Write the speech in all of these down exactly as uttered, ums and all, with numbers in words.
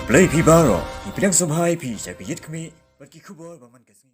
Khublei phi baroh, ngi pdiang sngewbha ïa phi sha ka Ïit Khmih bad ki khubor ba man ka sngi.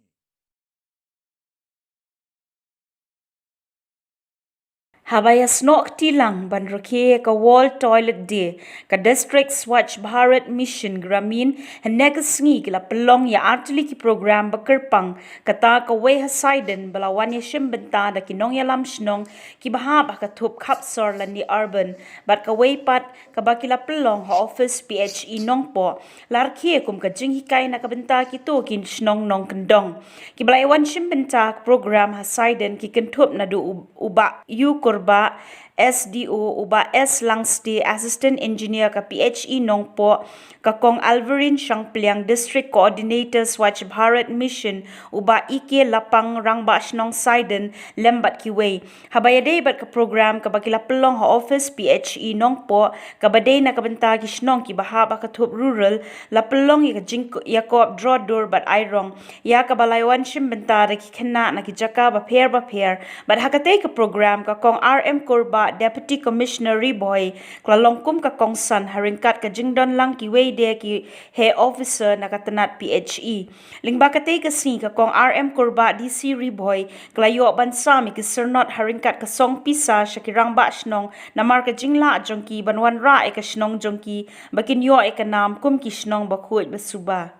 Haba ïa snoh kti lang ban rakhe ïa ka World Toilet Day, ka District Swachh Bharat Mission Gramin hynne ka sngi ki la pynlong ïa artylli ki program ba kyrpang, kata kawei ha Saiden ba la wan ïashim bynta da ki nongïalam shnong kiba hap ha ka thup khapsor lane urban, bad kawei pat kaba ki la pynlong ha office P H E Nongpoh, la rakhe kum ka jinghikai na ka bynta kito ki shnong nongkyndong. Kiba la ïawan shim bynta ka program ha Saiden ki kynthup naduh u, u Bah U Kurbah, S D O, u Bah S Langste, Assistant Engineer ka P H E Nongpoh, ka Kong Alverine Shangpliang, District Coordinator Swachh Bharat Mission, u Bah E K Lapang, Rangbah Shnong Saiden, lem bad kiwei. Haba ïadei bad ka program kaba ki la pynlong ha office P H E Nongpoh, kaba dei na ka bynta ki shnong kiba hap ha ka thup rural, la pynlong ïa ka jingïakob draw dur bad airong, ïa kaba la ïawan shim bynta da ki khynnah na ki jaka bapher bapher. Bad ha katei ka program ka Kong R M Kurbah, Deputy Commissioner Ri Bhoi, ka la long kum ka kongsan ha ryngkat ka jingdon lang kiwei de ki heh officer na ka tnat P H E. Lyngba katei ka sngi ka Kong R M Kurbah, D C Ri Bhoi, ka la ïoh ban sam ïa ki syrnod ha ryngkat ka song pisa sha ki rangbah shnong namar ka jinglah jong ki ban wanrah ïa ka shnong jong ki ba kin ïoh ïa ka nam kum ki shnong bakhuid basuba.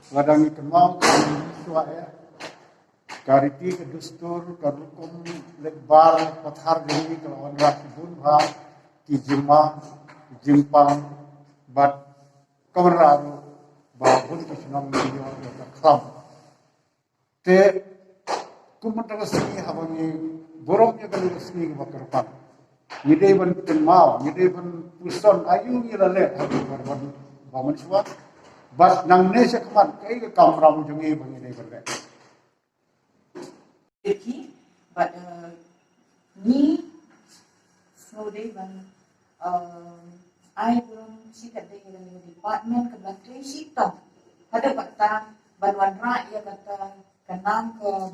Lada ngi kynmaw ka shuwa ïa ka riti ka dustur ka rukom lehbar pathar jong ngi ka la wanrah ki bun bha ki jingma jingpang bad ka wanrah ruh ba bun ki shnong ngi ïoh ïa ka khlam. Te kum mynta ka sngi haba ngi burom ïa kane ka sngi kaba kyrpang, ngi dei ban kynmaw, ngi dei ban puson aïu ngi la leh ha kaba ban ba mynshuwa bad nangne shakhmat kaei ka kamram jong ngi ba ngi dei ban leh. Ki bad, eh, ngi sngewdei ban, eh, ai burom shi katdei ïa kane ka department kaba la trei shitom haduh katta ban wanrah ïa kata ka nam ka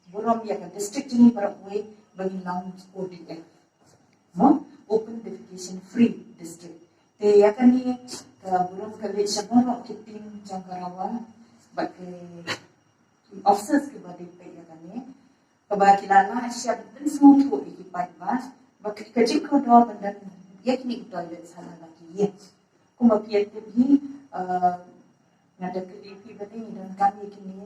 burom ïa ka district jong ngi baroh kawei ba ngin long O D F. Mo, Open Defecation Free District. Te ïa kane ka burom ka leit sha baroh ki team jong ka RAWA bad ki officers kiba dei peit ïa kane, kaba ki la lah sha ban pynsngewthuh ïa ki paidbah ba ka jingkordor ban don ïa kine ki toilet sha la ki ïing. Kumba phi ïatip hi, eh, nga da kylli phi ba dei ngi donkam ïa kine,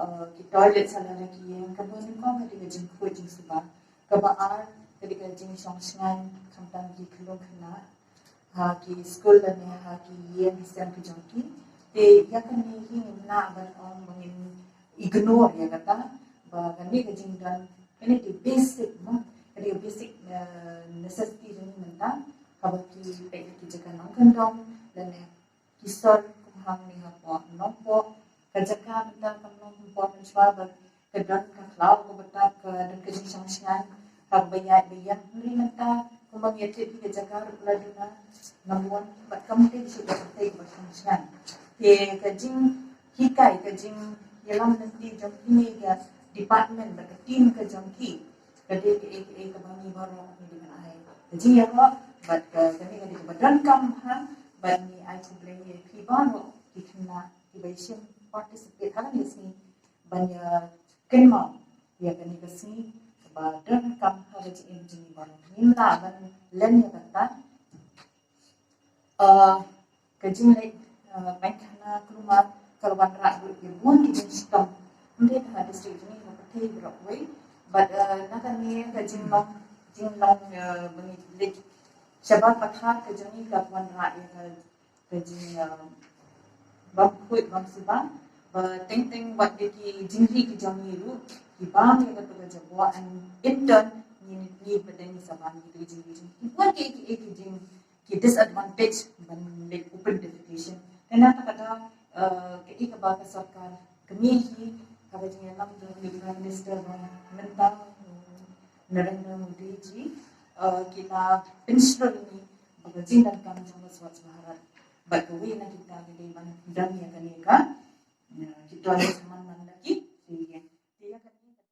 eh, ki toilet sha la ki ïing, kaba nyngkong ka dei ka jingkhuid jingsuba, kaba ar ka dei ka jingshong shngaiñ khamtam ki khyllung khynnah ha ki skul lane ha ki ïing ki sem ki jong ki. Te ïa kane hi ngim lah ban ong ba ngin ignore ïa kata, ba kane ka jingdon, kane ka basic, mo, kane ka basic, eh, necessity jong ngi mynta, kaba ki peit ki jaka nongkyndong lane ki sor kum hangne hapoh Nongpoh, ka jaka mynta kam long kum por mynshuwa ba ka don ka khlaw kaba tap, ka don ka jingshong shngaiñ, kaba ïaid ba ïeng. Hynrei mynta kumba ngi ïatip hi ka jaka ruh ka la duna, number one, bad kam dei shuh ka kynthei kaba shong shngaiñ. Te ka jinghikai, ka jingïalam lynti jong kine ka department bad ka team ka jong ki, ka dei kaei kaei kaba ngi baroh ngi dei ban ai ka jingïaroh bad ka, kane ka dei kaba donkam bha. Bad ngi ai khublei ïa phi baroh ki khynnah kiba ïashim participate ha kane ka sngi ban ïa kynmaw ïa kane ka sngi kaba donkam ha ka jingim jong ngi baroh. Ngim lah ban len ïa kata. Uh, ka jingleit, uh, pynkhana kulmar ka la wanrah ruh ïa bun ki jingshitom, ym dei tang ha district jong ngi, ha pyrthei baroh kawei. Bad, uh, na kane ka jinglong, jinglong, uh, ba ngi leit shabar pathar ka jong ngi ka wanrah ïa ka, ka jing, uh, bam khuid bam suba ba teng teng wat ïa ki jingri ki jong ngi ruh ki bam ïa kata ka jaboh, and in turn ngi, ngi pat ngi sa bam ïa ki jingri jong ngi. Ki bun ki, ki, ki jing ki disadvantage ban leit open defecation. Te na kata ka daw, eh, kaei kaba ka sorkar kmie hi, ha ka jingïalam jong u Prime Minister ba mynta, mm, Narendra Modi ji, eh, ki la pynshlur ïa ngi ba ka jingdonkam jong ka Swachh Bharat. Bad kawei na kita ka dei ban don ïa kane ka, eh, ki toilet man man la ki, ki